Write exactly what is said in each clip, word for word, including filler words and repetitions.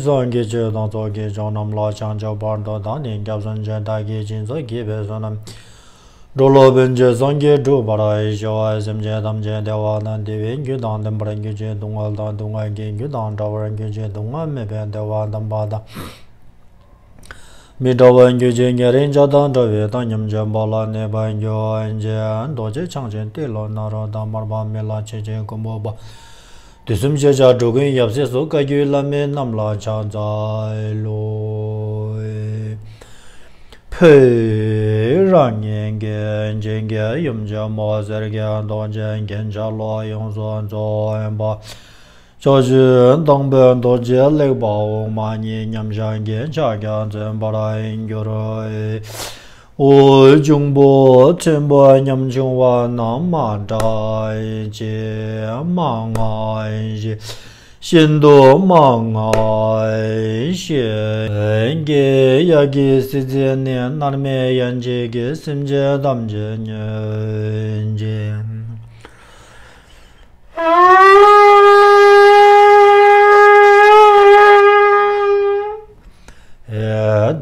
སངས་རྒྱས་ཀྱི་གདུང་ཚོགས་ཀྱི་ཕྱོགས་རྣམས་ལ་ཕྱག་འཚལ་བར་དུ་བདག་ནི་སྐྱབས་སུ་མཆི། བདག་གིས་སྦྱིན་སོགས་བགྱིས་པའི་བསོད་ནམས། འགྲོ་ལ་ཕན་ཕྱིར་སངས་རྒྱས་འགྲུབ་པར་ཤོག། སེམས་ཅན་ཐམས་ཅད་བདེ་བ་དང་བདེ་བའི་རྒྱུ་དང་ལྡན་པར་གྱུར་ཅིག། སྡུག་བསྔལ་དང་སྡུག་བསྔལ་གྱི་རྒྱུ་དང་བྲལ་བར་གྱུར་ཅིག། སྡུག་བསྔལ་མེད་པའི་བདེ་བ་དམ་པ་དང་། མི་འབྲལ་བར་གྱུར་ཅིག། མྱ་ངན་འདས་དང་བྲལ་བའི་བཏང་སྙོམས་ཆེན་པོ་ལ་གནས་པར་གྱུར་ཅིག། རྡོ་རྗེ་འཆང་ཆེན་ཏེ་ལོ་ནཱ་རོ་དང་མར་པ་མི་ལ་མཆོད་ཅིང་མགོན་པོ་པ། དུས་གསུམ་སྤྱན་རས་གཟིགས་འགོག་བདེན་ཡབ་སྲས་སོགས་བཀའ་བརྒྱུད་བླ་མའི་རྣམས་ལ་ཕྱག་འཚལ་ལོ། ཕོ་རང་ཉིད་ཀྱི་སྤྱན་གྱི་ཡུམ་ཆེན་མོ་སེར་སྐྱའི་མདོག་ཅན་རྒྱན་ཆ་ལོ་ཡོངས་སུ་རྫོགས་པ། ཕྱག་མཆོག་དང་པོའི་རྡོ་རྗེ་ལེགས་པ་འོག་མ་གཉིས་མཉམ་གཞག་གི་ཕྱག་རྒྱ་མཚན་པར་གྱུར། འོད་འབྱུང་པོ་ཆེན་པོ་ཉམ་ཆུང་བ་རྣམས་མ་སྐྲག་ཅིག། མ་སྔངས་ཤིག། ཤིན་ཏུ་མ་སྔངས་ཤིག། ཡབ་ཀྱི་སྲིད་རྩེ་ནས་མནར་མེད་ཡན་ཆད་ཀྱི་སེམས་ཅན་ཐམས་ཅད་ཉོན་ཅིག།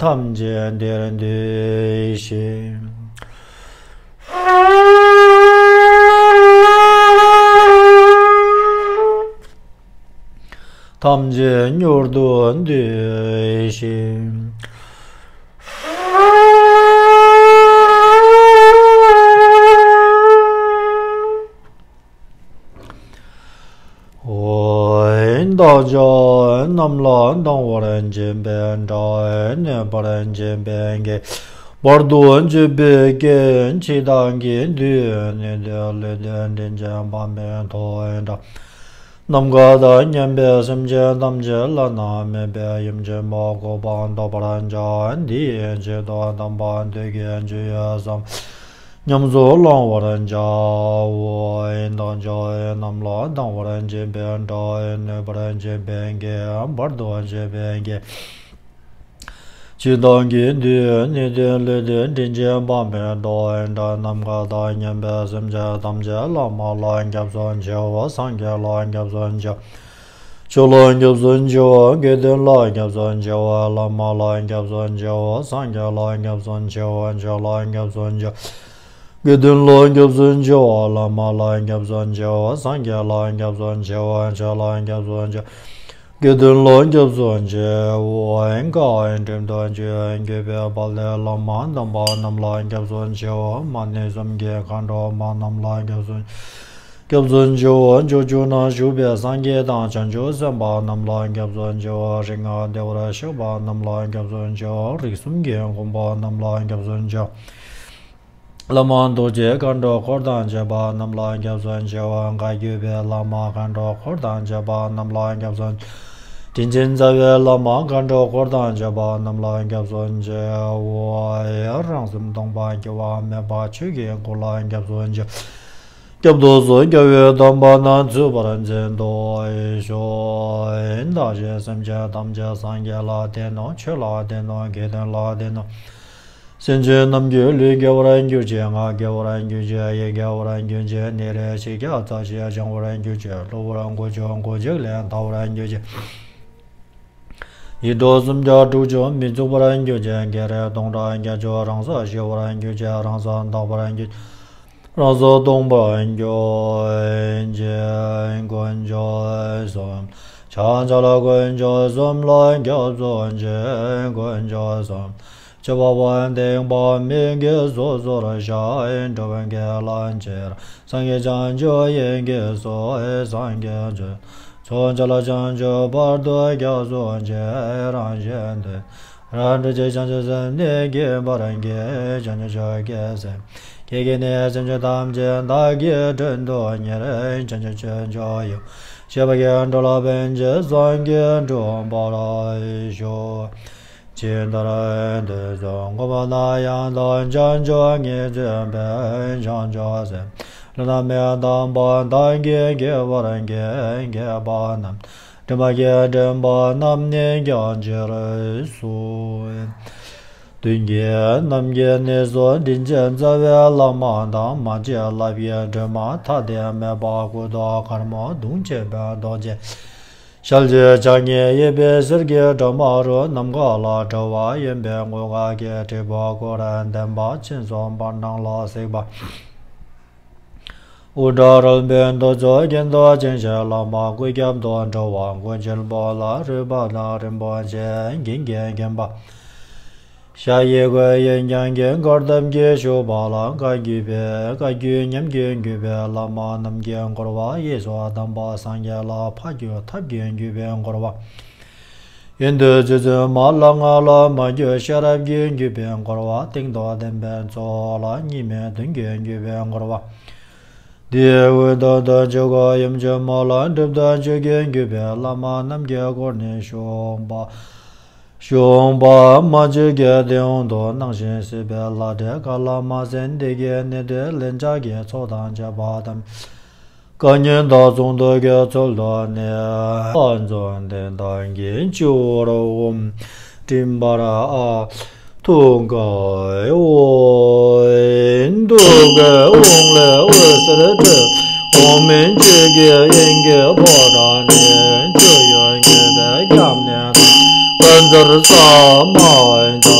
ཐམས་ཅད་འདིར་འདུས་ཤིག། ཐམས་ཅད་མྱུར་དུ་འདུས་ཤིག། འོ། བདག་ཅག་རྣམས་ལ་སྡང་བར་བྱེད་པའི་དགྲ། གནོད་པར་བྱེད་པའི་བགེགས། བར་དུ་གཅོད་པའི་རྐྱེན་འཆི་བདག་གི་བདུད། ནད་གདོན་ཀླུ་གདོན་དྲིན་ཅན་དཔའ་བོའི་ཐོ་འདྲ། ནམ་མཁའ་དང་མཉམ་པའི་སེམས་ཅན་ཐམས་ཅད་བླ་ན་མེད་པའི་ཡུམ་ཆེན་མོ་འགུགས་པ་བཟློག་པར་བྱ། འདི་ཡི་ཆེད་དུ་དམ་པ་བདུད་ཀྱི་མཆོད་ཡོན་བསམ། ཉམས་སུ་བླང་བར་བྱའོ། བདག་ཅག་རྣམས་ལ་སྡང་བར་བྱེད་པའི་དགྲ། གནོད་པར་བྱེད་པའི་བགེགས། བར་དུ་གཅོད་པའི་རྐྱེན། འཆི་བདག་གི་བདུད། ནད་གདོན་ཀླུ་གདོན་དྲིན་ཅན་དཔའ་བོའི་ཐོ་འདྲ། ནམ་མཁའ་དང་མཉམ་པའི་སེམས་ཅན་ཐམས་ཅད་བླ་མ་ལ་སྐྱབས་སུ་མཆིའོ། སངས་རྒྱས་ལ་སྐྱབས་སུ་མཆིའོ། ཆོས་ལ་སྐྱབས་སུ་མཆིའོ། དགེ་འདུན་ལ་སྐྱབས་སུ་མཆིའོ། བླ་མ་ལ་སྐྱབས་སུ་མཆིའོ། སངས་རྒྱས་ལ་སྐྱབས་སུ་མཆིའོ། ཆོས་ལ་སྐྱབས་སུ་མཆིའོ། དགེ་འདུན་ལ་སྐྱབས་སུ་མཆིའོ། བླ་མ་ལ་སྐྱབས་སུ་མཆིའོ། སངས་རྒྱས་ལ་སྐྱབས་སུ་མཆིའོ། ཆོས་ལ་སྐྱབས་སུ་མཆིའོ། དགེ་འདུན་ལ་སྐྱབས་སུ་མཆིའོ། བཀའ་དྲིན་དུ་བཅུག་གུས་པས་དཔལ་ལྡན་བླ་མ་དམ་པ་རྣམས་ལ་སྐྱབས་སུ་མཆིའོ། མ་ཎི་གསུམ་གྱི་མཁའ་འགྲོ་མ་རྣམས་ལ་སྐྱབས་སུ་མཆིའོ། སྐྱབས་སུ་མཆིའོ། ཕྱོགས་བཅུ་ན་བཞུགས་པའི་སངས་རྒྱས་དང་བྱང་ཆུབ་སེམས་དཔའ་རྣམས་ལ་སྐྱབས་སུ་མཆིའོ། རིགས་ལྔ་བདེ་བར་གཤེགས་པ་རྣམས་ལ་སྐྱབས་སུ་མཆིའོ། རིགས་གསུམ་གྱི་མགོན་པོ་རྣམས་ལ་སྐྱབས་སུ་མཆིའོ། བླ་མ་རྡོ་རྗེ་མཁའ་འགྲོ་འཁོར་དང་བཅས་པ་རྣམས་ལ་སྐྱབས་སུ་མཆིའོ། བཀའ་བརྒྱུད་པའི་བླ་མ་མཁའ་འགྲོ་འཁོར་དང་བཅས་པ་རྣམས་ལ་སྐྱབས་སུ་མཆིའོ། དྲིན་ཅན་རྩ་བའི་བླ་མ་མཁའ་འགྲོ་འཁོར་དང་བཅས་པ་རྣམས་ལ་སྐྱབས་སུ་མཆིའོ། རང་སེམས་སྟོང་པ་སྐྱེ་བ་མེད་པ་ཆོས་ཀྱི་སྐུ་ལ་སྐྱབས་སུ་མཆིའོ། སྐྱབས་སུ་སོང་རྒྱལ་བའི་སྡོམ་པ་རྣམས་ཚུགས་པར་མཛད་དུ་གཤེགས། བདག་གཞན་སེམས་ཅན་ཐམས་ཅད་སངས་རྒྱས་ལ་བསྟེན་ནོ། ཆོས་ལ་བསྟེན་ནོ། དགེ་འདུན་ལ་བསྟེན་ནོ། སེམས་ཅན་རྣམས་ཀྱི་ལུས་དགེ་བར་གྱུར་ཅིག། ངག་དགེ་བར་གྱུར་ཅིག། ཡིད་དགེ་བར་གྱུར་ཅིག། ཉིན་རེ་ཆིག་བརྒྱ་རྩ་གཅིག་བྱང་བར་གྱུར་ཅིག། སློབ་པར་མགོ་ཚོས་མགོ་གཅིག་ལས་ཐར་བར་གྱུར་ཅིག། ཡིད་འཕྲོག་སུམ་བརྒྱ་དྲུག་ཅུ་མི་ཚུགས་པར་གྱུར་ཅིག། བགེགས་རིགས་སྟོང་ཕྲག་བརྒྱད་ཅུ་རང་སར་ཞི་བར་གྱུར་ཅིག། རང་སར་དག་པར་གྱུར་ཅིག། རང་སར་སྟོང་པར་གྱུར་ཅིག། དཀོན་མཆོག་གསུམ། ཕྱག་འཚལ་དཀོན་མཆོག་གསུམ་ལ་སྐྱབས་སུ་མཆི། དཀོན་མཆོག་གསུམ། སྤྱི་བོ་བ་དན་པ་མི་དགེ་སོ་སོར་བཤགས། འགྲོ་བའི་དགེ་ལ་མཆིས། སངས་རྒྱས་བྱང་ཆུབ་ཡིད་ཀྱིས་སུ། སངས་རྒྱས་ཆོས་ཚོགས་འཆད་ལ་བྱང་ཆུབ་བར་དུ་སྐྱབས་སུ་མཆི། རང་གཞན་དོན་རང་གྲོལ་ཅིག། བྱང་ཆུབ་སེམས་ནི་བསྐྱེད་པར་བགྱི། བྱང་ཆུབ་ཕྱོགས་ཀྱི་སེམས་བསྐྱེད་ཀྱིས་ནི། སེམས་ཅན་ཐམས་ཅད་བདག་གིས་མགྲོན་དུ་གཉེར། བྱང་ཆུབ་སྤྱོད་མཆོག་ཡིད་བཞིན་པ་ཡི། འགྲོ་ལ་ཕན་ཕྱིར་སངས་རྒྱས་འགྲུབ་པར་ཤོག། ཇི་ལྟར་དུས་གསུམ་མགོན་པོ་རྣམ་གཡེང་དང་། བྱང་ཆུབ་ཉེར་འཚོའི་དཔལ་བྱང་ཆུབ་སེམས། བླ་ན་མེད་དམ་པ་བདག་གིས་བགྱི་བར་བགྱི། བགྱིས་པ་རྣམས་དྲན་པ་བགྱི། དྲན་པ་རྣམས་ནི་བགྱང་ཕྱིར་གསོལ། མདུན་གྱི་ནམ་མཁའི་གནས་སུ་དྲིན་ཅན་རྩ་བའི་བླ་མ་དང་། མ་གཅིག་ལབ་ཀྱི་སྒྲོན་མ་ཐ་དད་མེད་པ། སྐུ་མདོག་དཀར་མོ་གདོང་ཅན་པའི་མདོག་ཅན། ཞལ་གྱི་ཕྱག་གཉིས་གཡས་པའི་གསེར་གྱི་སྒྲོན་མ་རུ། ནམ་མཁའ་ལ་འགྲོ་བ་གཡོན་པའི་མགོན་ཁ་གྱེས། དྲིལ་བུ་དཀར་ལྡན་པ་སྤྱན་གསུམ་པ་ནང་ལ་གཟིགས་པ། དབུ་སྐྲ་རལ་པའི་འདབ་ཚོགས་གྱེན་དུ་བཅིངས་ཤིང་། ལྷ་མོ་སྐུ་ཁྱབ་ཏུ་འགྲོ་བ་མགོན་ཆེན་པོ་ལ། རོལ་པ་དང་རིན་པོ་ཆེ་གིང་གིས་བརྒྱན་པ། ཞྭ་ཡི་གོ་ཡི་རྐྱང་གིས་གར་ཐབས་ཀྱིས་བཞུགས་པ་ལ། བཀའ་བརྒྱུད་པའི་བཀའ་བརྒྱུད་ཉམས་ཀྱིས་བརྒྱུད་པའི་བླ་མ་རྣམས་ཀྱིས་བསྐོར་བ། གཡས་སུ་དམ་པ་སངས་རྒྱས་ལ། ཕ་རྒྱུད་ཐབས་ཀྱིས་བརྒྱུད་པའི་བསྐོར་བ། གཡོན་དུ་རྗེ་བཙུན་མ་ལ་ང་ལ། མ་གྱུར་ཤེས་རབ་ཀྱིས་བརྒྱུད་པའི་བསྐོར་བ། སྟེང་དུ་བདེན་པའི་མཚོ་ལ། གཉིས་མེད་དོན་གྱིས་བརྒྱུད་པའི་བསྐོར་བ། དེའི་དབུས་དང་དུ་ཆོས་སྐུ་ཡུམ་ཆེན་མོ་ལ། སྒྲིབ་དང་བཅས་ཀྱིས་བརྒྱུད་པའི་བླ་མ་རྣམས་ཀྱིས་བསྐོར་ནས་བཞུགས་པ། བཞུགས་པ་མ་གཅིག་གི་དེའི་དབང་དུ་སྣང་ཞིང་གཟིགས་པའི་ལྷ་འདྲེ་ག་ལ་མ་ཟིན་འདི་སྐད་ནི། དེ་ལན་ཆགས་ཀྱི་ཚོགས་དང་བཅས་པ་དང་། བཀའ་ཉན་དང་གསུང་ཐོས་ཀྱི་ཚུལ་དུ་ནི། ཨ་འཛམ་ཐང་གི་སྤྱི་བོར་འོམ་སྤྲིན་འབར་ཨ། ཐུགས་ཀའི་འོད། ཐུགས་ཀའི་དབང་ལས་འོད་ཟེར་འཕྲོས། འོག་མིན་ཆོས་ཀྱི་དབྱིངས་ཀྱི་ཕོ་བྲང་ནས། སྤྱི་བོར་བརྒྱུད་པའི་སྐྱབས་གནས་དང་། བཛྲ་ས་མ་ཡ།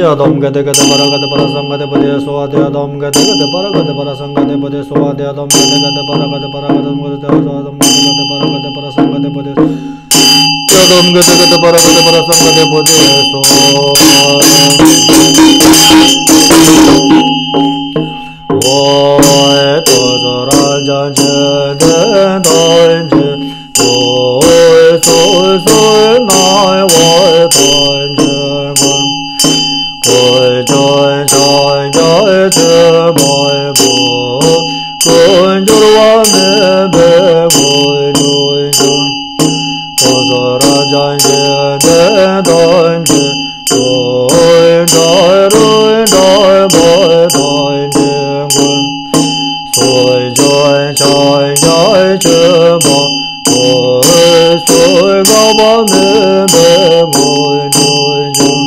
ཡ་དམ་ག་ཏེ་ག་ཏེ་པ་ར་ག་ཏེ་པ་ར་སང་ག་ཏེ་བོ་དྷི་སྭཱ་ཧཱ། ཏེ་ཡ་དམ་ག་ཏེ་ག་ཏེ་པ་ར་ག་ཏེ་པ་ར་སང་ག་ཏེ་བོ་དྷི་སྭཱ་ཧཱ། ཏེ་ཡ་དམ་ག་ཏེ་ག་ཏེ་པ་ར་ག་ཏེ་པ་ར་ག་ཏེ་སྭཱ་ཧཱ། ཏེ་ཡ་དམ་ག་ཏེ་ག་ཏེ་པ་ར་ག་ཏེ་པ་ར་སང་ག་ཏེ་བོ་དྷི་སྭཱ་ཧཱ། ཏེ་ཡ་དམ་ག་ཏེ་ག་ཏེ་པ་ར་ག་ཏེ་པ་ར་སང་ག་ཏེ་བོ་དྷི་སྭཱ་ཧཱ། ཨོ་ཏོ་ཙོ་ར་ཅན་ཅི་ཏེ་ཏན་ཅི། ཏོ་སོ་སོ་ན་བ་ཏན་ཅི་གུན། ཀུན་ཀྱང་ཕྱག་རྒྱ་ཆེན་པོས་འབུལ། ཀུན་སྦྱོར་བ་མེད་པའི་དངོས་གྲུབ་འབྱུང་། ཏོ་ཙོ་ར་ཅན་ཅི་ཏེ་ཏན་ཅི། ཏོ་ཏྲ་རུ་ཏྲ་བ་ཏན་ཅི་གུན། སོ་སོ་ཕྱག་རྒྱ་ཆེན་པོས་འབུལ། སོ་སོ་འགག་པ་མེད་པའི་དངོས་གྲུབ་འབྱུང་།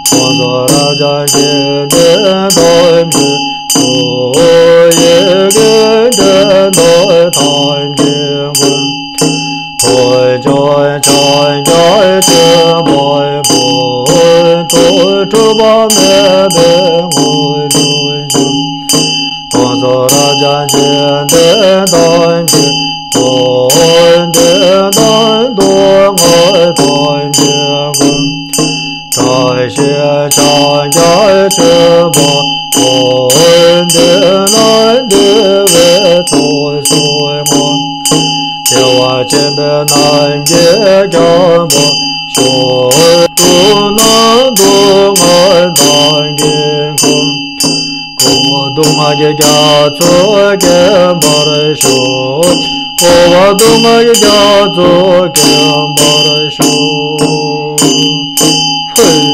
ཏོ་ཙོ་ར་ཅན་ཅི་ཏེ་ཏན་ཅི། ཏོ་ཡི་གེ་འདྲེན་པ་ཐམས་ཅད་ཀུན། ཐོས་ཀྱང་ཕྱག་རྒྱ་ཆེན་པོས་འབུལ། ཐོས་འཕྲོས་པ་མེད་པའི་དངོས་གྲུབ་འབྱུང་། ཏོ་ཙོ་ར་ཅན་ཅི་ཏེ་ཏན་ཅི། ཏོ་ཏེ་ཏན་ཏོ་ལྔ་ཐམས་ཅད་ཀུན། བཀྲ་ཤིས་ཕྱག་རྒྱ་ཆེན་པོས་འབུལ། བདེ་ན་བདེ་བའི་ཚོགས་སོགས་བསྔོ། བདེ་བ་ཆེན་པོའི་རྣམ་རྒྱལ་རྒྱལ་པོར་ཤོག། སྡུག་བསྔལ་སྡུག་བསྔལ་མདངས་ཀྱིས་འཁོར། འཁོར་བ་སྡུག་བསྔལ་གྱི་རྒྱ་མཚོས་སྐེམ་པར་ཤོག། འཁོར་བ་སྡུག་བསྔལ་གྱི་རྒྱ་མཚོས་སྐེམ་པར་ཤོག། ཧེ།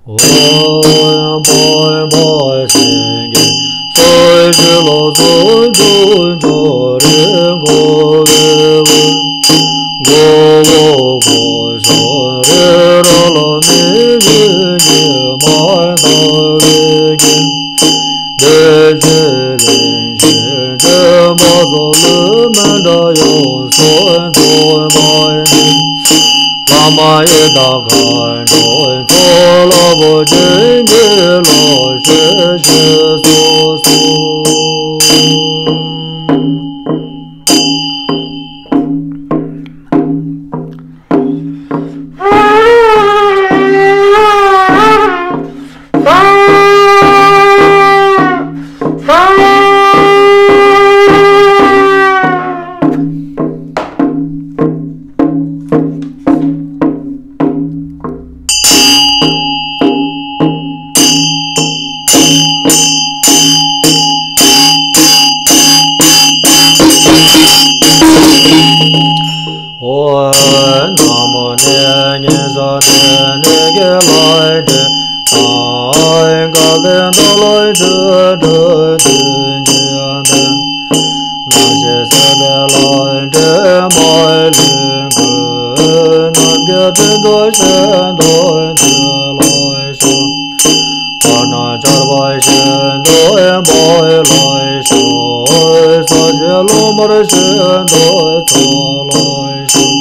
ཨོ་ཡ་པ་པ་སེང་གེ་ས་ཞི་ལ་སོགས་ཕྱོགས་བཅུ་རེ་འགོ་བའི་དབུས། མགོ་བོ་གོ་ས་རི་རབ་ལ་མི་བཞི་གི་མ་དག་པའི་རྒྱན། བདེ་གཤེགས་ལྷ་བཞི་འདྲེན་པ་སོགས་ལུས་མི་འདྲ་ཡོངས་སུ་རྫོགས་པ་ནི། བླ་མ་ཡི་དམ་མཁའ་འགྲོའི་ཚོགས་ལ་བོད་ཆེན་གྱི་ལོ་ཞེས་ཞེས་སོགས་སོ། ཨོ། ན་མོ་ནི་ཉི་ཟ་ནི་ནི་གི་ལ་དེ། ཨ་ག་ལེ་ན་ལ་དེ་དེ་དེ་ཉི་དེ། ན་ཞེ་ས་དེ་ལ་དེ་མ་ལི་གུ། ནམ་གྱི་དེ་དོ་ཞེ་དོ་དེ་ལ་ཤོག། བར་སྣང་འཆར་བ་ཞེ་དོ་བ་ལ་ཤོག། ས་གཞི་ལོ་མར་ཞེ་དོ་ཚ་ལ་ཤོག།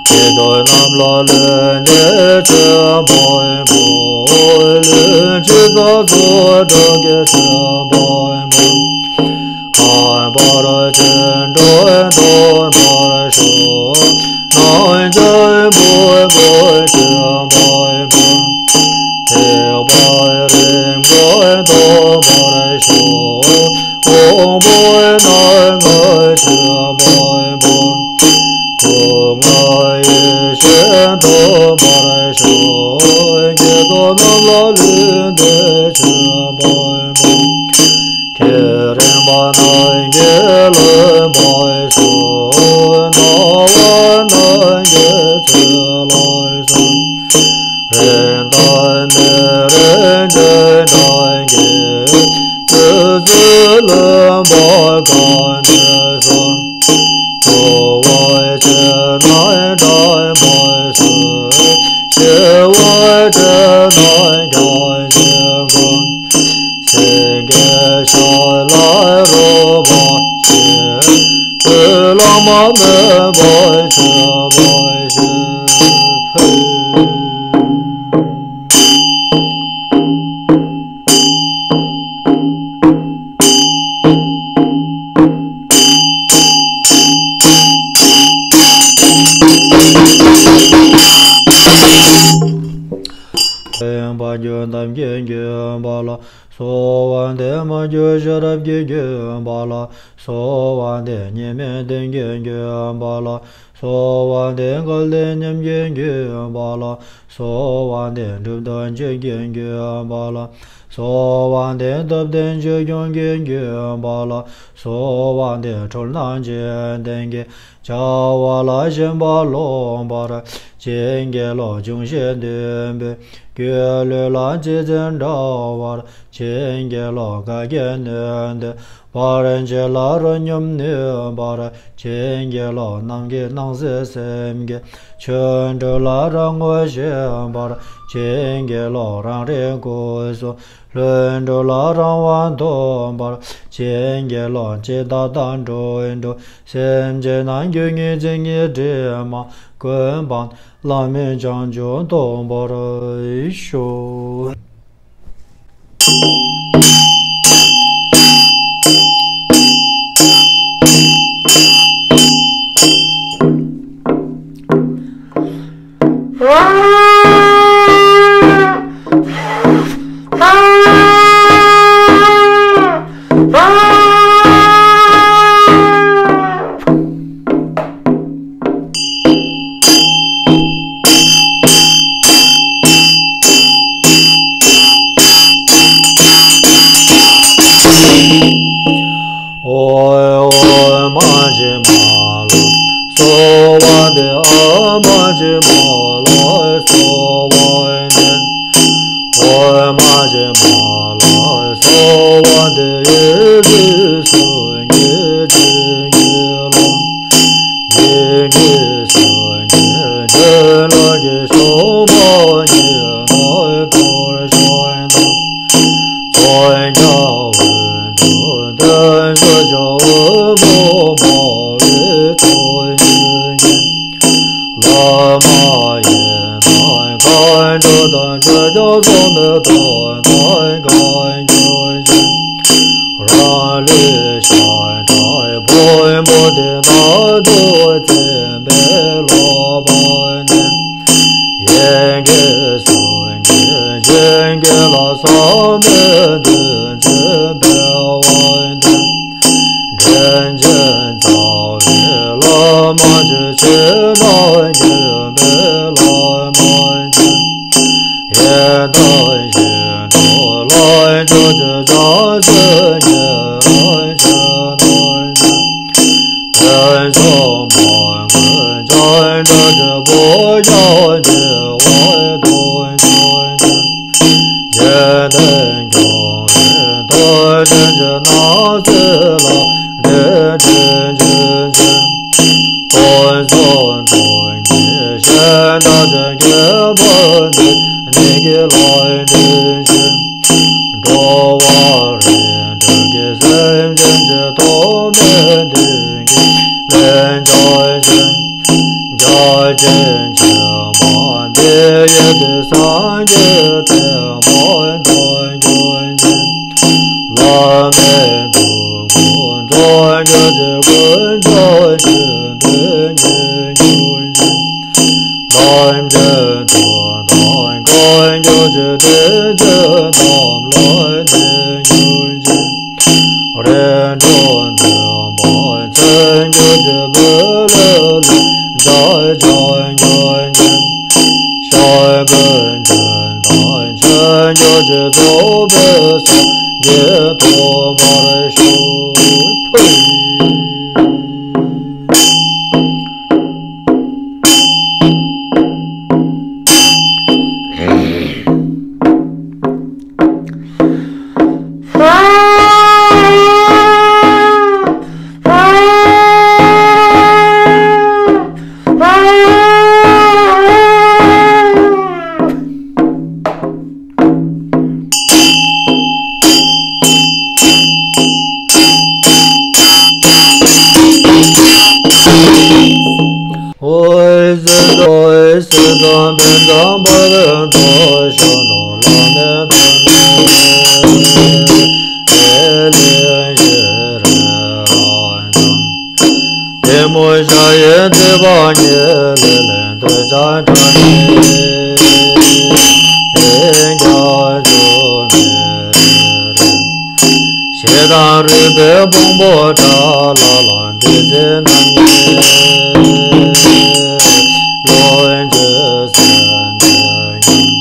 སྐྱེ་འགྲོ་རྣམས་ལ་ལུས་འདི་ཆེན་པོའི་བུ། ལུས་འཆི་རྩ་རྫོགས་དགྲ་བགེགས་ཆེན་པོའི་བུ། ཁམས་པ་ར་ཅན་འགྲོ་འདོད་མར་ཤོག། སྣང་བ་བུ་བུ་ཆེན་པོའི་བུ། ཐེག་པ་རིམ་གྲོ་འདོད་མར་ཤོག། དབང་པོ་སྣ་ལྔ་ཆེན་པོའི་བུ། སྐུ་ལྔ་ཡེ་ཤེས་འདོད་མར་ཤོག། སྐྱེ་འགྲོ་རྣམས་ལ་ལུས་འདི་ཆེན་པོའི་བུ། ཁེ་རེ་མ་རྣམས་ཀྱིས་བརླན་པར་ཤོག། ན་བ་རྣམས་ཀྱི་ཚེ་ལ་སོགས། རེག་དང་མི་རེག་འབྱིན་དང་གྱེས། ཚིག་རྩུབ་གླེན་པ་གང་ནས་སོགས། གྲོལ་བར་ཆེས་ན་དྲན་པར་གསོལ། ཞི་བར་ཆེས་ན་སྐྱབས་སུ་མཆི། སེང་གེ་ཤ་ མོས་པ་བྱས་པ་ཞིག་ཕུལ། ཡོན་པ་རྒྱུ་ཐབས་ཀྱི་བརྒྱུད་པ་ལ་གསོལ་བ་འདེབས། མ་གྱུར་ཤེས་རབ་ཀྱི་བརྒྱུད་པ་ལ་གསོལ་བ་འདེབས། གཉིས་མེད་དོན་གྱི་བརྒྱུད་པ་ལ་གསོལ་བ་འདེབས། སྐལ་ལྡན་ཉིད་ཀྱི་བརྒྱུད་པ་ལ་གསོལ་བ་འདེབས། གྲུབ་ཐོབ་ཆོས་ཀྱི་བརྒྱུད་པ་ལ་གསོལ་བ་འདེབས། ཐུབ་བསྟན་ཆོས་སྐྱོང་གི་བརྒྱུད་པ་ལ་གསོལ་བ་འདེབས། འཁྲུལ་སྣང་འཇིག་རྟེན་གྱི་བྱ་བ་ལ་ཞེན་པ་ལོག་པར་བྱེད་དགེ་སློང་འབྱུང་བཞི་འདུན་པའི་སྒྱུ་ལུས་ལ་ཅི་མཛད་འདྲ་བར་བྱེད་དགེ་སློང་ག་གེ་གནོད་འདོད་པར་བྱེད་ལ་རོ་སྙོམས་ནུས་པར་བྱེད་དགེ་སློང་རྣམས་ཀྱི་སྣང་སྲིད་སེམས་ཀྱི་ཆོ་འཕྲུལ་ལ་རང་ངོ་ཤེས་པར་བྱེད་དགེ་སློང་རང་རིག་སྐུ་གསུམ་ལྷུན་གྲུབ་ལ་རང་དབང་ཐོབ་པར་བྱེད་དགེ་སློང་ཇི་ལྟ་དང་འགྲོ་བའི་འགྲོ་སེམས་ཅན་རྣམས་རྒྱུ་ངེས་བྱེད་ངེས་དྲི་མ་ཀུན་སྤངས་བླ་མེད་བྱང་ཆུབ་ཐོབ་པར་ཤོག། ཨོ་ཨོ་མ་ཇི་མ་ལ་གསོལ་བ་འདེབས། ཨ་མ་ཇི་མ་ལ་གསོལ་བ་འདེབས། ཨོ་མ་ཇི་མ་ལ་གསོལ་བ་འདེབས། ཡེ་ཤེས་སངས་རྒྱས་ཀྱི་ལམ། ཡེ་ཤེས་སངས་རྒྱས་ཀྱི་ལམ་གྱི་ཤོག་མ་ཉིད་ནས་དོར་ཤོག་དང་། ཐོབ་བྱ་འོད་དུ་ལྡན་ཤོག་བྱ་འོད་དཔག་མ་བའི་ཐོབ་བྱ་ཉིད་ཀྱི། བླ་མ་ཡི་དམ་མཁའ་འགྲོ་དང་ཆོས་སྐྱོང་སྲུང་མའི་དོན་དང་གང་བྱུང་ཞིང་། རང་ལུས་ཤ་ཁྲག་ཕུང་པོ་འདི་ནང་དུ་ཚིམ་པའི་ལོག་པ་ནི། ཡེ་ཤེས་སངས་རྒྱས་ཞིང་གི་ལམ་བསམ་པའི་དོན་ཚིམ་པའི་དབང་ལྡན། དྲིན་ཅན་རྩ་བའི་བླ་མ་ཆོས་ཕྱིར་ན་འགྱུར་མེད་བླ་མ་ཆོས། ཡི་དམ་ཞིང་འགྲོ་ལ་ཕྱོགས་བཅུའི་བྱང་སེམས་ཉེ་རབས་ཕྱོགས་རྣམས་ཀྱི། དོན་བྱུང་མ་གོས་སྤྱན་རས་གཟིགས་བོད་ཁམས་རྒྱལ་བའི་དོན་བྱུང་ཞིང་། འཇིག་རྟེན་སྐྱོང་བའི་ཐུགས་རྗེ་ཆེ། སྣང་སྲིད་ལ་འདྲེན་དྲིན་ཅན་ཆེ། སྟོང་གསུམ་སྟོང་གི་ཞིང་དག་ཅན་ཁྱད་པར་འདི་ཉིད་ཀྱི་ལམ་སྒྲོན་ཅིང་། འགྲོ་བ་རིགས་དྲུག་གི་སེམས་ཅན་གྱི་ཐོག་མའི་དོན་གྱི་ལན་ཆགས་ཤིང་། རྒྱ་ཆེན་ཆེན་པོ་འདི་ཡི་དེ་སངས་རྒྱས་ཐལ་མོ་སྟོང་གྱུར་ཅིང་། བླ་མེད་འདུ་འཛོམས་རྫོགས་གྱུར་ཅིང་། ཀུན་ཏུ་བྱོན་པའི་ཉེར་གྱུར་ཅིང་། ཐམས་ཅད་དོན་དམ་གང་གྱུར་ཅིང་། དེ་ཚེ་ནམ་ལ་བདེ་གྱུར་ཅིང་། རིམ་གྲོ་བདུན་པ་མཚན་གྱུར་ཅིང་། བུ་ལོན་ལེགས་སྦྱར་བྱང་གྱུར་ཅིང་། ཞབས་ཀྱི་འདུན་དང་མཆན་གྱུར་ཅིང་། རྫོགས་པའི་སངས་རྒྱས་ཐོབ་པར་ཤོག། ཕུ། དེ་འཛམ་བུ་གླིང་དུ་ཞིང་དུ་ལམ་མེད་དུ་གནས། ཨེ་ལས་ཞེས་རེ་རང་དང་། དེ་མོ་ཤ་ཡི་དེ་བ་ཉེ་ལེ་ལེ་འདོད་ཆགས་དྲག་ནས། ཨེ་རྒྱ་ཇོ་མེ་རེ། ཞེ་སྡང་རུས་པའི་ཕུང་པོ་དགྲ་ལ་ལ་འདི་ཚེ་རྣམ་གཉིས་ལོ་འཇིགས་སེམས་འདི་ཡང་།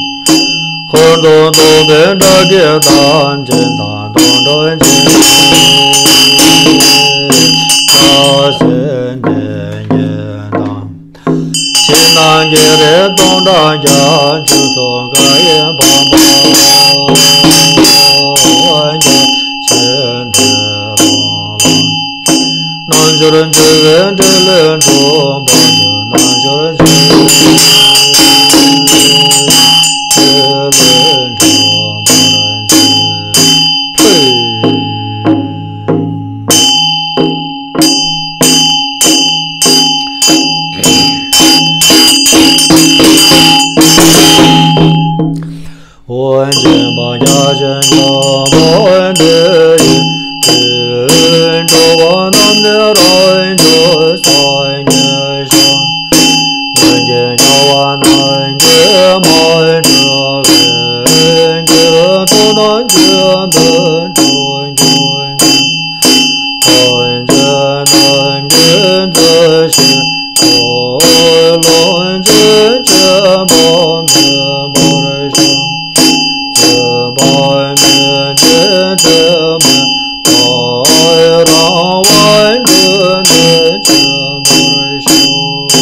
འཁོར་དུ་གཏོགས་པའི་དགྲ་བགེགས་ཐམས་ཅད་དང་སྡོང་གྲོགས་ཆེན་ལ་སེམས་དེ་ཉིད་དང་། ཕྱི་ནང་གི་རེ་སྟོང་ཕྲག་བརྒྱ་བཅུ་ཚོགས་འགའ་ཡི་བང་པོ་རྒྱ་ཆེན་དེ་ལོང་ལོང་། རྣལ་འབྱོར་འཇུག་པའི་འབྲས་ལས་གྲུབ་པ་དེ་རྣལ་འབྱོར་འཇུག་པའི་འབྲས་ལས་གྲུབ་པར་འགྱུར། འོ་སྦྱིན་པ་རྒྱ་ཆེན་ཆེན་པོ་འདི་ཡིས། དུད་འགྲོ་བ་རྣམས་ནི་རང་གི་སངས་རྒྱས་ཤིང་། ལྷན་ཅིག་སྐྱེ་བ་རྣམས་ཀྱིས་མ་གྲུབ་པའི་ཕྱིར། ཐོབ་ནས་སྦྱིན་པའི་མཐུ་འགྱུར་ཞིང་། ཐམས་ཅད་རྣམས་ཀྱི་མཛོད་ཤིང་ཏོག་ལོངས་སྤྱོད་ཆེན་པོ་མེད་པར་ཤོག་སྲིད་པ་མེད་ཅིང་ཚད་མེད་པ། རང་དབང་རྒྱུ་འབྲས་ཆེན་པོར་ཤོག་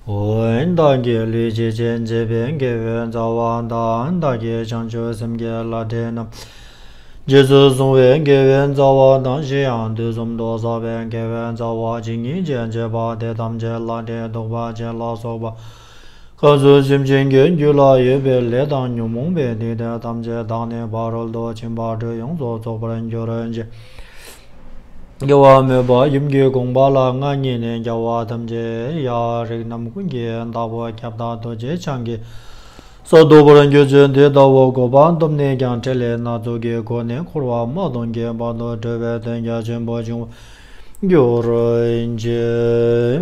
འོ། བདག་གི་ལུས་ཀྱི་སྤྱན་གཅིག་པའི་དགེ་བའི་རྩ་བ་དང་། བདག་གི་བྱང་ཆུབ་སེམས་ཀྱི་བླ་བྲེ་རྣམས་རྗེས་སུ་བཟུང་བའི་དགེ་བའི་རྩ་བ་དང་། གཞན་ཡང་དུས་གསུམ་དུ་བསགས་པའི་དགེ་བའི་རྩ་བ་ཇི་སྙེད་ཅིག་བྱེད་པ་དེ་ཐམས་ཅད་ལ་དེ་ཐུག་པ་ཅན་ལ་སོགས་པ་སྐབས་སུ་བྱིན་ཅན་གྱི་རྒྱུད་ལ་ཡོད་པའི་ལས་དང་ཉོན་མོངས་པའི་སྡིག་སྒྲིབ་ཐམས་ཅད་དག་ནས་ཕ་རོལ་ཏུ་ཕྱིན་པ་དྲུག་ཡོངས་སུ་རྫོགས་པར་འགྱུར་ཅིག་དགེ་བ་སྨོན་པ་ཡུམ་གྱི་དགོངས་པ་ལ་མངའ་བརྙེས་ནས། རྒྱལ་བ་ཐམས་ཅད་ཡང་རིགས་རྣམས་ཀུན་གྱི་བདག་པོ་ཁྱབ་བདག་རྡོ་རྗེ་འཆང་གིས་ས་ཐོབ་པར་འགྱུར་ཚུལ་འདི་ལྟ་བུ་གོ་འཕང་ཐོབ་ནས་ཀྱང་ཕྲིན་ལས་སྣ་ཚོགས་ཀྱི་སྒོ་ནས་འཁོར་བ་མ་སྟོངས་ཀྱི་བར་དུ་གྲོལ་བའི་དོན་རྒྱ་ཆེན་པོ་འབྱུང་བར་འགྱུར་ཅིག་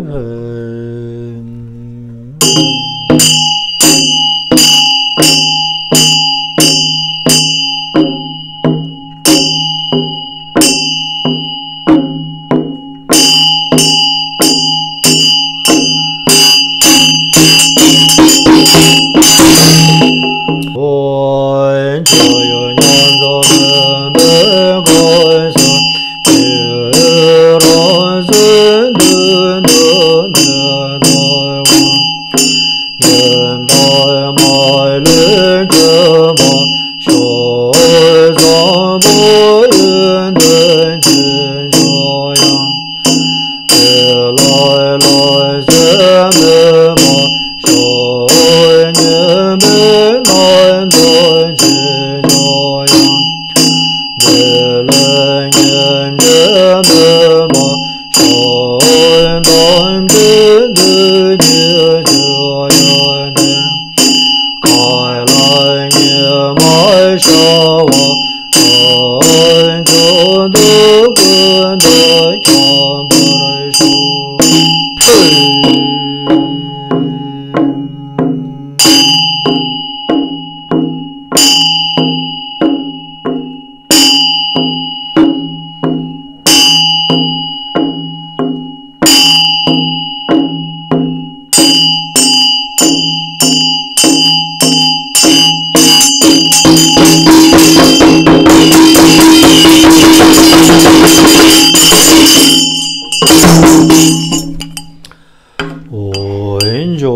འོ་ཡིན་ཇོ།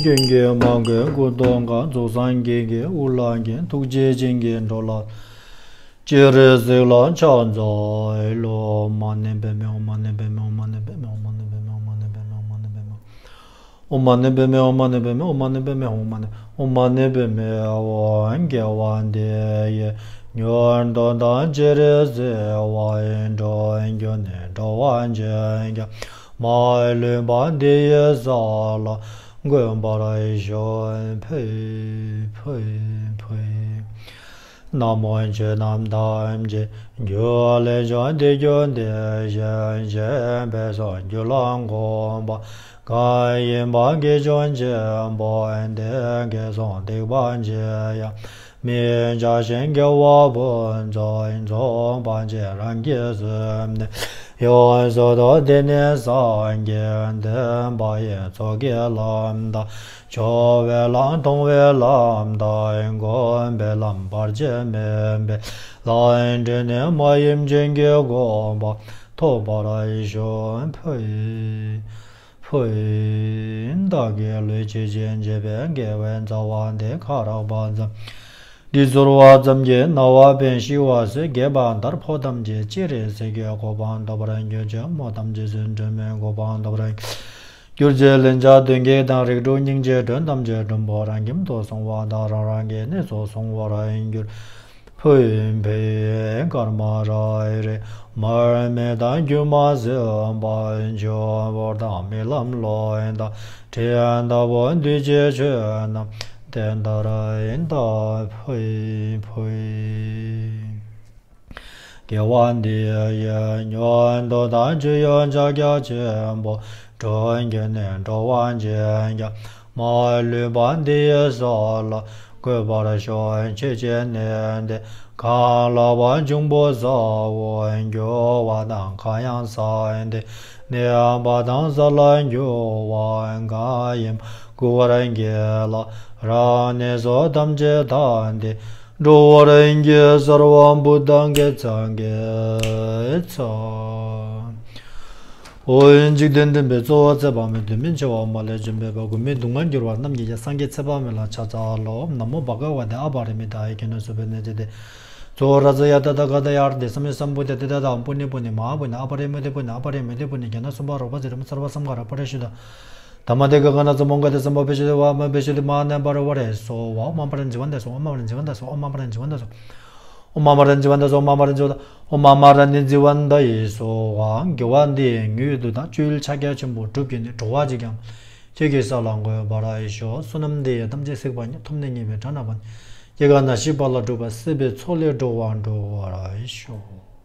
ཀུན་གྱི་མ་གོས་སྐུ་མདོག་དཀར། རྫོགས་སངས་རྒྱས་ཀྱི་དབུ་ལ་འགྱེད། ཐུགས་རྗེ་ཅན་གྱི་འགྲོ་ལ། སྤྱན་རས་གཟིགས་ལ་ཕྱག་འཚལ་ལོ། མ་ཎི་པདྨེ་ཧཱུྃ། མ་ཎི་པདྨེ་ཧཱུྃ། མ་ཎི་པདྨེ་ཧཱུྃ། མ་ཎི་པདྨེ་ཧཱུྃ། མ་ཎི་པདྨེ་ཧཱུྃ། མ་ཎི་པདྨེ་ཧཱུྃ། མ་ཎི་པདྨེ་ཧཱུྃ། མ་ཎི་པདྨེ་ཧཱུྃ། མ་ཎི། ཨོཾ་མ་ཎི་པདྨེ་ཧཱུྃ། དགེ་བ་འདི་ཡིས་མྱུར་དུ་བདག་ཅི་རིགས་བསིལ་བ་ཡི། འགྲོ་བའི་རྒྱུ་ནི་འགྲོ་བ་འཇིག་ཀྱང་མ་ལུས་པ། འདི་ཡི་ས་ལ་འགོད་པར་ཤོག། ཕུད་ཕུད་ཕུད། ན་མོ། ཆོས་རྣམས་ཐམས་ཅད་རྒྱུ་ལས་བྱུང་སྟེ། རྒྱུ་འདི་གཞན་གཞན་ཕུན་སུམ་ཚོགས་ལ་གོམས་པ་གང་ཡིན་པ། དགེ་སྦྱོར་ཆེན་པོ་འདི་གིས་གསུངས། སྡིག་པ་ཆེ་ཡང་མི་བྱ་ཞིང་། དགེ་བ་ཕུན་སུམ་ཚོགས་པ་ཆེ་རང་གིས་བསམས་ནས། ཡོངས་སུ་རྫོགས་དེ་ནི་སངས་རྒྱས་འདུན་པ་ཡི། ཚོགས་ཀྱི་ལམ་དང་། སྦྱོར་བའི་ལམ། མཐོང་བའི་ལམ་དང་། སྒོམ་པའི་ལམ། བར་ཆད་མེད་པའི་ལམ། འབྲས་ནི་མ་ཡིན་བྱིན་གྱིས་གོས་པ། ཐོབ་པར་ཤོག། ཕུད་ཕུད། བདག་གི་ལུས་ཇི་བཞིན་བྱེད་པའི། དགེ་བའི་རྩ་བ་འདི། ཁ་རག་པ་ཙམ་གྱིས་གཟུར་བ་ཙམ་གྱིས། ན་བ་འཕེལ་ཤི་བ་སེལ། རྒས་པ་དར་འཕོ་ཐམས་ཅད། སྤྱན་རས་གཟིགས་ཀྱི་གོ་འཕང་ཐོབ་པར་གྱུར་ཅིག། མོ་ཐམས་ཅད་སེམས་དྲན་མེད་གོ་འཕང་ཐོབ་པར་གྱུར་ཅིག། ལན་ཆགས་གདོན་བགེགས་དང་། རིགས་དྲུག་སྙིང་རྗེའི་དྲོད་ཐམས་ཅད། མགྲོན་པོ་རང་ཁྱིམ་དུ་སོང་བ་དང་། རང་རང་གི་གནས་སུ་སོང་བར་གྱུར། ཕུད་ཕུད། ཀརྨ་རེ་རེ་མར་མེ་དང་། རྒྱུ་མ་བསྲེགས་པ་ཆུ་བུར་དང་། རྨི་ལམ་ཀླུ་དང་། དྲན་ཟླ་བ་འདུས་བྱས་ཆོས་རྣམས། དེ་ལྟར་ཡིན་ད་ཕུད་ཕུད། དགེ་བ་འདི་ཡིས་མྱུར་དུ་བདག་ཇི་ཡོང་ཕྱག་རྒྱ་ཆེན་པོ། འགྲོ་བའི་རྒྱུ་ནི་འགྲོ་བ་འཇིག་ཀྱང་མ་ལུས་པ། འདི་ཡི་ས་ལ་འགོད་པར་ཤོག། ཆོས་ཀྱི་གནས་འདི་གང་ལགས་པ། འབྱུང་པོ་ས་འོག་རྒྱུ་བ་དང་། གང་ཡང་ས་འདི་གནས་པ་དང་། ས་ལ་རྒྱུ་བ་གང་ཡིན་པ། བསྐུལ་བར་བགྱིད་ལ་རང་གནས་སོགས་ཐམས་ཅད་དག་སྟེ། འགྲོ་བར་བགྱི། སརྦ་བུ་ཏ་གྷི་ཙ་གྷི་ཙ། འོ་འཇིག་རྟེན་འདྲེན་པའི་གཙོ་བོ་ཚེ་དཔག་མེད། དུས་མིན་འཆི་བ་མ་ལུས་འབྱོངས་པའི་དཔལ། མགོན་མེད་སྡུག་བསྔལ་གྱུར་པ་རྣམས་ཀྱི་རྒྱལ། སངས་རྒྱས་ཚེ་དཔག་མེད་ལ་ཕྱག་འཚལ་ལོ། ན་མོ་བྷ་ག་ཝ་ཏེ། ཨ་བ་རི་མི་ཏ་ཡེ་ཁྱེ་ནོ་སུ་བེ་ནེ་ཙི་ཏེ། ཙོ་ར་ཙ་ཡ་ཏ་ཏ་ག་ཏ་ཡ་ར་ཏེ། ས་མི་སམ་བུ་ཏེ། ཏེ་ཏ་ཏ་ཨམ་བུ་ནི་བུ་ནི། མ་ཧ་བུ་ནི། ཨ་བ་རི་མི་ཏི་བུ་ནི། ཨ་བ་རི་མི་ཏི་བུ་ནི། གྱ་ན་སུམ་བྷ་རོ་པ་ཙི་རི་མ་སརྦ་སམ་ག་ར་པ་རི་ཤུ་ད། དྷརྨ་ཏེ་ག་ག་ན་ཙ་མོ་ག་ཏེ། སམ་བྷ་བི་ཤུ་ཏི་བ་མ་བི་ཤུ་ཏི་མ་ཧ་ན་བྷ་ར་ཝ་རེ་སྭཱ་ཧཱ། ཨོཾ་ཨ་མ་ར་ཛི་ཝན་ཏ་སྭཱ་ཧཱ། ཨོཾ་ཨ་མ་ར་ཛི་ཝན་ཏ་སྭཱ་ཧཱ། ཨོཾ་ཨ་མ་ར་ཛི་ཝན་ཏ་སྭཱ་ཧཱ། ཨོཾ་ཨ་མ་ར་ཛི་ཝན་ཏ་སྭཱ་ཧཱ། ཨོཾ་ཨ་མ་ར་ཛི་ཝན་ཏ་སྭཱ་ཧཱ། ཨོཾ་ཨ་མ་ར་ཎི་ཛི་ཝན་ཏ་ཡེ་སྭཱ་ཧཱ། དགེ་བ་འདི་ཡི་དངོས་ཡུལ་དུ་དང་། སྤྱོད་ཡུལ་ཕྱག་རྒྱ་ཆེན་པོ་སྒྲུབ་བགྱིས་ནས། འགྲོ་བ་གཅིག་ཀྱང་ཁྱེད་ཀྱི་ས་ལ་འགོད་པར་ཤོག། བསོད་ནམས་འདི་ཡིས་ཐམས་ཅད་གཟིགས་པ་ཉིད། ཐོབ་ནས་ཉེས་པའི་དགྲ་ནག་པ། སྐྱེ་རྒ་ན་འཆིའི་རྦ་རླབས་འཁྲུགས་པ། སྲིད་པའི་མཚོ་ལས་འགྲོ་བ་སྒྲོལ་བར་ཤོག།